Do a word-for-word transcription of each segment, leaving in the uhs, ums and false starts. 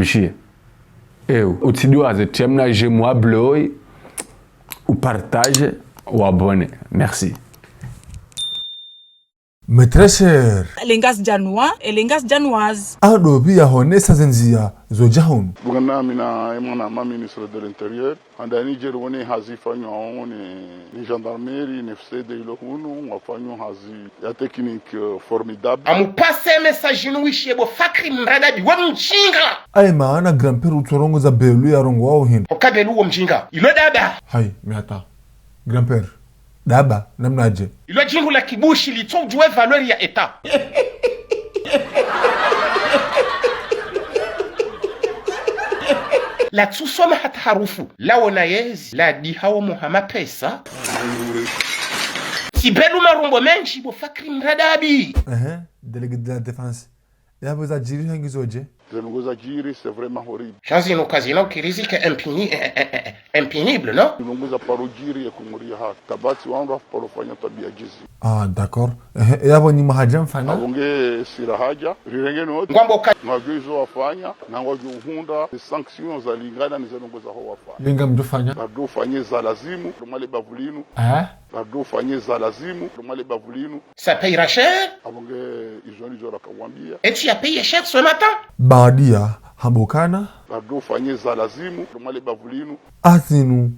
Bishie. Ewe, utsidiwaze, tia mna j'aime wa bleu, u partage, u abonne. Merci. Mes très chers. Elengas Janwa, Elengas Janwas. Ado pia honesa zendzia zo dja hunu. Bungana mina emwana ma ministre de l'Intérieur. Handani djeri wone hazi ifanywa wone ni gendarmerie, ni F C D ilo hunu, wafanywa hazi ya technique, euh, formidable. Amupase message inu wishiye bo Fakri Mradabi, we mjinga! Aye maana grand-père utsorongoza belu ya rongowa hindri. Oka belu wo mjinga. Ilo daba. Hayi, mi hata. Grand-père. Daba, namnadje? Ilo djingu la kibushi litso udjuwe valeur ya État. Latsusoma hata harufu. Lawona yezi, ladihawo muha mapesa. Tsi belu marumbo mendji bo Fakri Mradabi. Ehe, délégué de la défense. Yapvo zadjiri hangi zodje? Zendrongo zadjiri, c'est vraiment horrible. Sha zinu kazina ukiri zike impuni-, eh, eh, eh, eh, impunible, non? Zendrongo za paro djiri ye Komori ya hata. Kapvatsi wandru wafu paro fanya twabia djizi. Ah, d'accord. Ehe, yapvo nyi mahadja mfanya? Apvo nge sira hadja, rirenge no. Ngwambo ka- Ngwadjo izo wafanya, na ngwadjo uhundra, les sanctions zalingana ni zendrongo zaho wafanya. Linga mdjo fanya? Bado fanye za lazimu, lo male bavu linu. Eh? Bado fanye za lazimu, lo male bavu linu. Ça payera cher. Apvo nge izo ndizo rakawambia. Et tu as payé cher ce matin. Baadia hambokana. Bado fanye za lazimu, lo male bavu linu. Azinu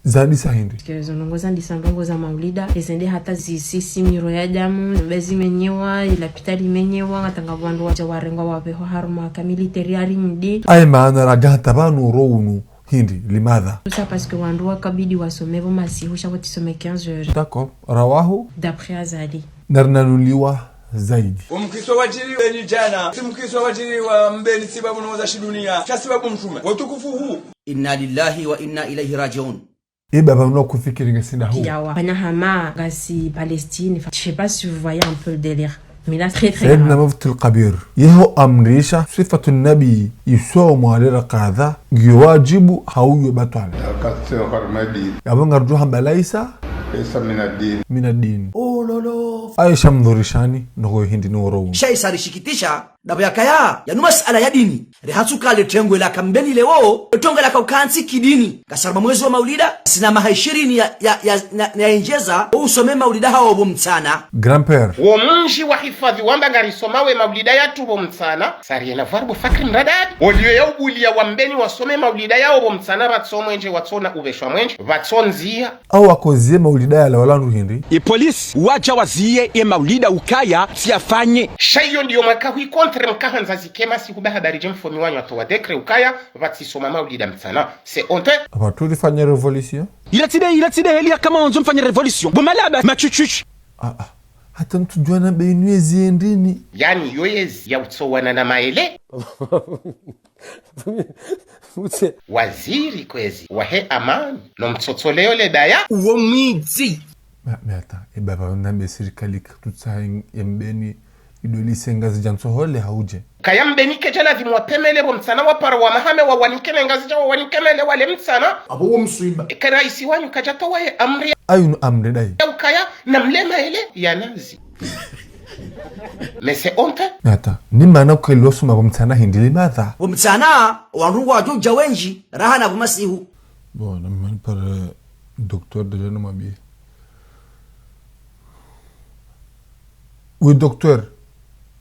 zandisa hindri. Parce que zo ndrongo zandisa ndrongo za maulida, ezende hata zisisi miro ya damu, bezi menyewa, ilapitali menyewa, ngatanga wandru wadja warengwa wapvehwa harumwa ka militaire ari mdi. Aye maana radja hata pvanu ro unu. Hindri, limadha? Tout ça parce que wandru wakabidi wasome pvo masihu, sha pvo tsisome quinze heures. D'accord. Rawahu? D'après Azali. Narinanuliwa zaidi. Omkristo wadjiri Mbeni djana, tsi mkristo wadjiri wa Mbeni sibabu no za shidunia, sha sibabu mtrume. Utukufu huu. Inna lillahi wa inna ilayhi rajiun. Eba pvanu kufikiri ngasina hu. Yawa. Pana hama ngasi Palestine. Enfin, je sais pas si vous voyez un peu le délire. Mais là, très, très Sayyidina grave. Mufti al-Kabir, yeho amrisha swifatu nabi isomwa le rakadha, ngiyo wadjibu hau yo batwala. Akatsi harumwa dini. Yapvo ngarudjo hamba laisa. Laisa mina dini. Mina dini. Oh, lolo. Aisha mdhurishani, noko hindri ni oro unu. Sha isa rishikitisha, ndapvo yakaya, yanu masala ya dini. Rehatsuka le tengwe la ka Mbeni leo, le tengwe la ka ukantsi kidini. Ngasharumwa mwezi wa maulida, sina maha ishirini ya, ya, ya, na, na injeza, usome maulida hawo pvo mtsana. Grand-père. Wo mdji wa hifadhi wamba ngarisoma we maulida yatru pvo mtsana, ça rien à voir bo Fakri Mradabi. Oliyo ya ubulia wa Mbeni wasome maulida yawo pvo mtsana, pvatso mwenje, watsona upveshwa mwenje, pvatso ndzia. Au wakozie maulida yala wala ndru hindri. E police, wadja wazie ye maulida ukaya, tsi yafanye. Sha iyo ndiyo mwaka hui contre mkahandza zikema si huba habari dje mfomi wanyu atowa décret ukaya, pvatsi soma maulida mtsana. C'est honteux. Apvo tsi rifanye révolution? Ila tsi nde, ila tsi nde heli ya kama wandzo mfanye révolution. Bo malaba, machuchuchi. Ah, ah. Hata mtsudjuana benu yezi endeni. Yani yo yezi ya utsowana na maele. Utse. Waziri kwezi, wahe amani, no mtsotso leo le daya. Uwo mwidzi. Ma, mais attends, e baba, nambe sirikali ka tutsa em-, embeni, idolise Ngazidja ntsohole haudje. Kaya Mbeni kedja ladhimu wapvemele pvo mtsana waparo wa mahame wawanike ne Ngazidja wawanike mele wale mtsana. Apvo wo mswiba. Eka raisi wanyu kadja towa ye amri. Ayu nu amri dai. Ya ukaya, na mlema ele, ya nazi. Mais c'est honteux. Attends, ni mana ukailo soma pvo mtsana hindri limadha? Pvo mtsana, wandru ngwadjo dja wendji, raha na pvo masihu. Bon, na mani pare docteur déjà na mabi. Oui, docteur.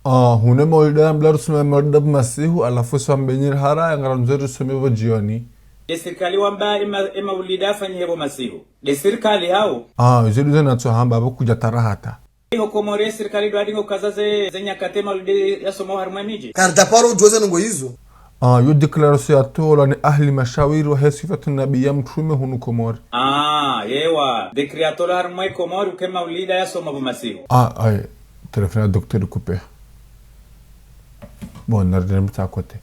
Ah, hune maulida ya mbla rusome maulida pvo masihu, halafu swa Mbeni hara, ya ngarandzo rusome pvo djioni. Nde sirikali wamba ema, ema maulida yafanyihe pvo masihu. Nde sirikali hao. Ah, izo ndizo natso hamba, apvo kudja tara hata. Iho Komori ye sirikali ndo adingo ukaza ze, ze nyakati maulida yasomwa harumwa emidji. Kardaparo udjuwa ze ndrongo izo. Ah, yo déclaration yatolwa ni ahli mashawiri wahe swifatu nabi ya mtrume hunu Komori. Ah, yewa. Décret yatolwa harumwa Komori uke maulida yasomwa pvo masihu. Ah, aye. Téléphone ya docteur coupé. Bon, narudie mtsa côté.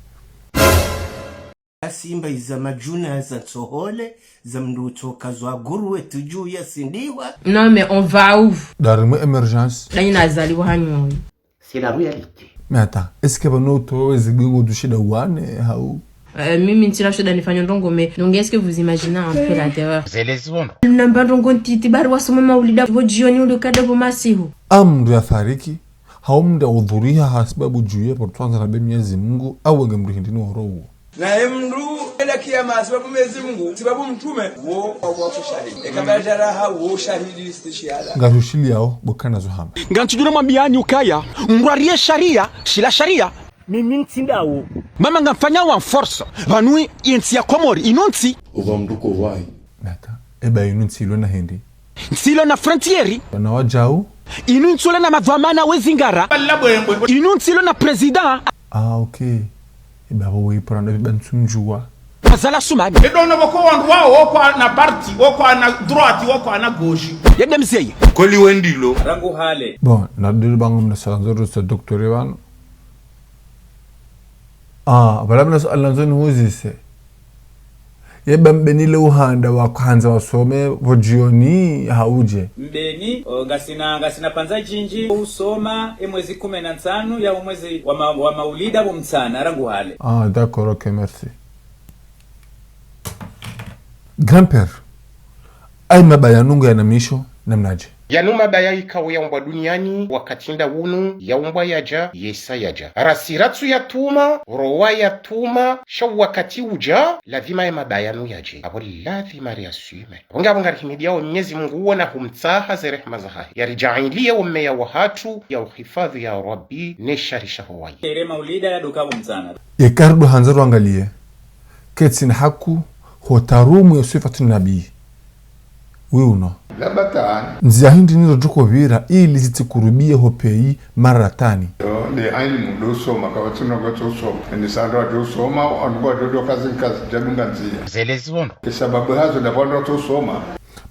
Asimba iza madjuna za ntsohole, za mndru utsoka zwa guru wetu dju ya sindiwa. Non, mais on va où? Dari mwe émergence. Dani nazaliwa hanyu wawi. C'est la réalité. Mais attends, est-ce que pvanu uto wezi bingo dushida wane, hau? Euh, mimi ntsina shida nifanya ndrongo, mais donc est-ce que vous imaginez un peu la terreur? Zelezi wono. Namba ndrongo ntiti bari wasoma maulida pvo djioni ule kada pvo masihu. Amndru ya fariki. Hau mndru ahudhuriha ha sababu djuwe pvo rutsuhandza na be Mwenyezi Mungu, au wenge mndru hindri ni woro uwo. Naye mndru enda kiyama ha sababu Mwenyezi Mungu, sababu mtrume, wo, wo, wo shahidi. Eka badjaraha, wo shahidi istishhada. Ngarushiliyao, bo kana zo hamba. Ngamtsudjuna mwambiyani ukaya, mndru ariye shariya, shila shariya. Mimi ntsi ndawo. Mama ngamfanya wa force. Pvanu ye ntsi ya Komori, inu ntsi. Uva mndru ko wayi. Nata, eba inu ntsi ilo na hindri. Ntsi ilo na frontière. Wana wadjau. Inu ntsi ilo na madhwamana we zingara. Alla bwembwe. Inu ntsi ilo na président. Ah, ok. Eba bo we ipura na biba ntsu mdjuwa. Azali Assoumani. Edo na boko wandru wawo, wo kwana parti, wo kwana droite, wo kwana gauche. Yende mzeyi. Kweli wendilo. Rangu hale. Bon, na dili bangu mna sala ndzoro sa docteur wanu. Ah, pvala mna suala ndzoni huzise. Yeba Mbeni le uhanda wa kuhandza wasome pvo djioni hau dje. Mbeni, o, ngasina, ngasina pvandza djindji usoma, e mwezi kume na ntsanu ya o mwezi wa ma-, wa maulida pvo mtsana, rangu hale. Ah, d'accord, ok, merci. Grand-père, ayi mabaya nungu yana misho, namnadje? Yanu mabaya ikao yaumbwa duniani, wakati nda wunu, yaumbwa yadja, yesa yadja. Rasi ratsu yatuma, rowa yatuma, sha wakati udja, lazima ye mabaya nu yadje. Apvo lazima riassume. Apvo ngapvo ngarihimidiyao Mwenyezi Mungu uwo na humtsaha ze rehema zahahe. Yaridjaanliye wo mmeya wahatru, yauhifadhwi ya Rabbi, ne shari shaho wayi. Ere maulida ya duka pvo mtsana. Ye karidu handza rwangaliye. Ketsi na haku, ho tarumu ya swifatu nabii. Wi uno. Labatan. Ndziya hindri nizo djuko pvira ili zitsi kurubiye ho peyi maratani. Yo, nde haini mndru usoma, kapvatsi mndru ngwatso usoma. Ndi sandra wadjo usoma, wandru wadjo djo kazi nkazi djadunga ndziya. Zele ziwono. Ye sababu hazo nda wandru watso usoma.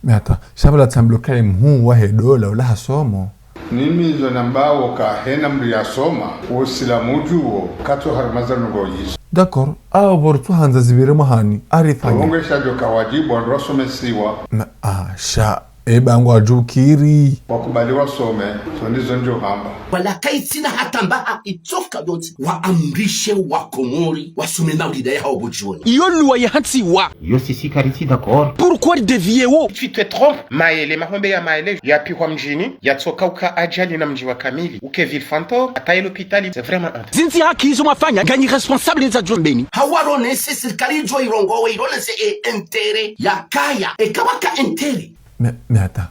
Mais attends, sha pvala tsambulo kaye mhuu wahe dola ula hasomo. Nimi zo nambao ka hena mndru yasoma, wo usilamu udjuwo, katso harumwa za nungo yizo. D'accord, awo pvo rutsuhandza zipvire mwahani, arifanya. Wonge shadjo ka wadjibu wandru wasomesiwa. Na, ah, sha, eba ngwadjukiri. Wakubali wasome, so ndizo ndjo hamba. Wala kaitsina hata mbaha itsoka yontsi, waamrishe Wakomori, wasome maulida yahawo pvo djioni. Iyo loi yahantsiwa. Yo sisi karitsi d'accord. Pourquoi dévier wo? Tu te trompes. Maele, mahombe ya Maele, yapihwa mdjini, yatsoka uka adjali na mdji wa kamili. Uke ville fantôme, hata ye lopitali, c'est vraiment un. Zindzi haki izo mwafanya, nganyi responsable nza djo Mbeni. Hawaronese sirikali idjo irongowe, ironese e intérêt ya kaya, e kawaka intérêt. Mais, mais attends.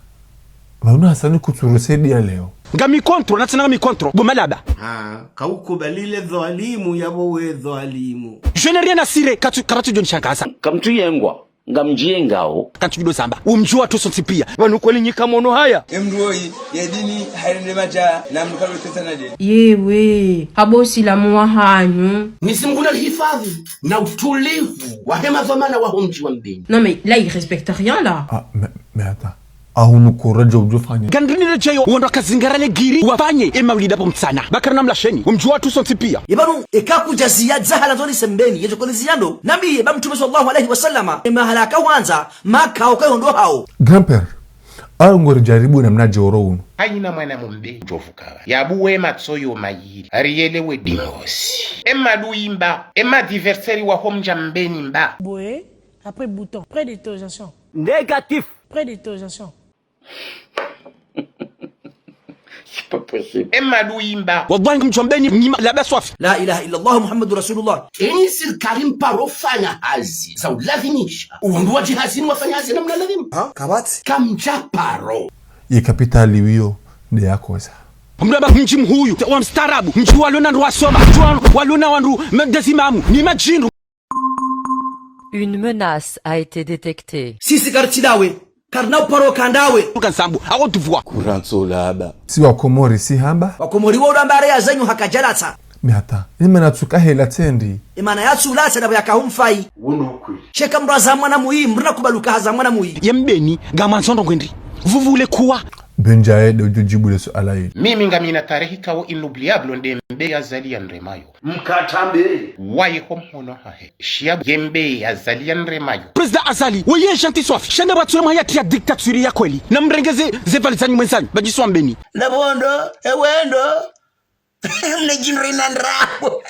Pvanu Hasani kutsurusaidiya leo. Ngami contre, na tsena ngami contre, bo malaba. Ha, kaukubalile dhwalimu, yapvo we dhwalimu. Je n'ai rien à cirer, katsu, kapvatsi djo nishangaza. Kamtsu yengwa. Ngamdjiye ngawo. Kantsu bido samba. Umdjuwa tuso ntsipiya. Pvanu kweli nyika mono haya. Emndru woyi, ye dini, hayirende madja, na mndru kalwe tesa na dini. Yewe, habo usilamu wahanyu. Mwenyezi Mungu nalihifadhwi, na utulivu, wahe madhwamana waho mdji wa Mbeni. Non mais là, il respecte rien là. Ah, mais, mais attends. Ahunu kura djo udjo fanya. Gandrini le djeyo, wandru wakazingara le giri, wafanye, e maulida pvo mtsana. Bakari na mlasheni, umdjuwa tuso ntsipiya. Ye pvanu, eka kudja ziya dzahala zoni se Mbeni, yedjo koni ziya ndo, nambiye ba Mtrume swallallahu alayhi wa sallama, e mahala akawandza, Maka ukayo ndo hawo. Grand-père, ayo ngori djaribu namnadje oro unu. Hayina mwana mumbe, djovu kawa. Yabuwe matso yo mayili, ariyelewe dingosi. E maduyi mba, e ma adversaire waho mdja Mbeni mba. Boe, après bouton, point d'interrogation. Négatif. Point d'interrogation. C'est pas possible. E maduyi mba. Wallahi mdji wa Mbeni nyima laba swafi. La ilaha illallah Muhammadur Rasulullah. Enyi sirikali mparo fanya hazi za ulazimisha. Wandru wadji hazini wafanya hazi namna lazimu. Ha? Kapvatsi? Kamdja paro. Ye kapitali wiyo nde yakoza. Mdru amba mdji mhuu, wa mstaarabu, mdji walona wandru wasoma, mdji wa-, walona wandru, me-, nde zimamu, ni madjindru. Une menace a été détectée. Sisi karitsi ndawe, karina uparo ka ndawe. Uka nsambu, awo tuvwa. Kurantso laba. Si Wakomori si hamba? Wakomori wo udambare ya zenyu haka djalatsa. Mais attends, ni mana tsuka hela tsendi. Imana yatsu latsa ndapvo yaka humfayi. Wono kweli. Sheka mndru haza mwana muyi, mndru nakubaluka haza mwana muyi. Ye Mbeni, ngamwandzo ndrongoo ndri. Vous voulez quoi? Benja ede udjo djibu le suala hili. Mimi ngamina tarehi kawo inoubliable nde Mbe ya Azali ya nremayo. Mkatambe. Waye ho mhono hahe. Shiya ye Mbe ya Azali ya nremayo. Président Azali, weye gentil swafi. Shende batsuwe mahayati ya dictature ya kweli. Na mrengeze ze vali zanyu mwenzanyu. Badjiswa Mbeni. Nabondo, ewendo. Mne djindri na ndrabo.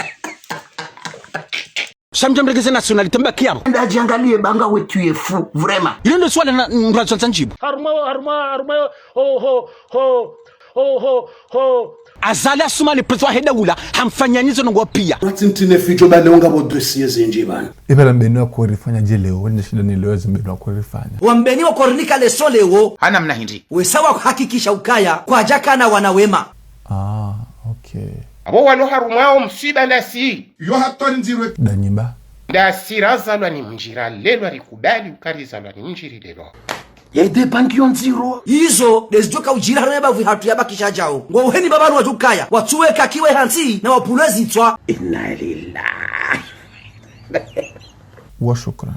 Sha mdja mrengeze nationalité mbaki yapvo. Nda djangaliye banga wetu yefu, vraiment. Ile ndo suala na, mdru atsandza ndjibu. Harumwa, harumwa, harumwa, ho, ho, ho, ho, ho, ho. Azali asuma le président wahe daula, hamfanya nizo ndrongo pia. Watsi ntine fijo bale unga bo dossier zinji bana. Ipela Mbeni wakorifanya dje leo, wende shida ni leo ezi Mbeni wakorifanya. Wa Mbeni wakorinika leso leo. Hana mna hindri. Wesa wa kuhakikisha ukaya, kwadjakana wana wema. Ah, okay. Abo walo harumwa o msiba ndasi. Yo hatwari ndziro. Danyiba. Ndasi razalwa ni mdji ralelwa rikubali uka rizalwa ni mdji rilelwa. Ye de banki yo ndziro. Izo, ndezidjo kaudjira harumwa ye bavu hatru ya bakisha djao. Ngo uheni baba nu wadjukaya, watsuwe kakiwe hantsi, na wapvulwe zitswa. Inna lillahi. Wa shukran.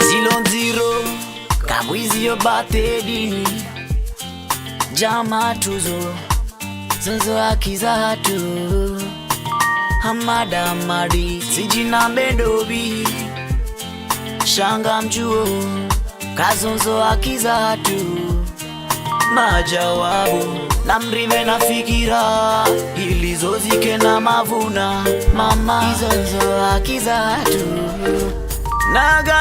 Yezilo ndziro, kamwizi yo batedi. Djama tuzo, zonzo haki zahatru. Hamada Hamadi, sidjina mbendobi. Shanga mdjuo, kazonzo haki zahatru. Madjawabu, namrime na fikira, ili zozike na mavuna, mama. Izo nzo haki zahatru. Naga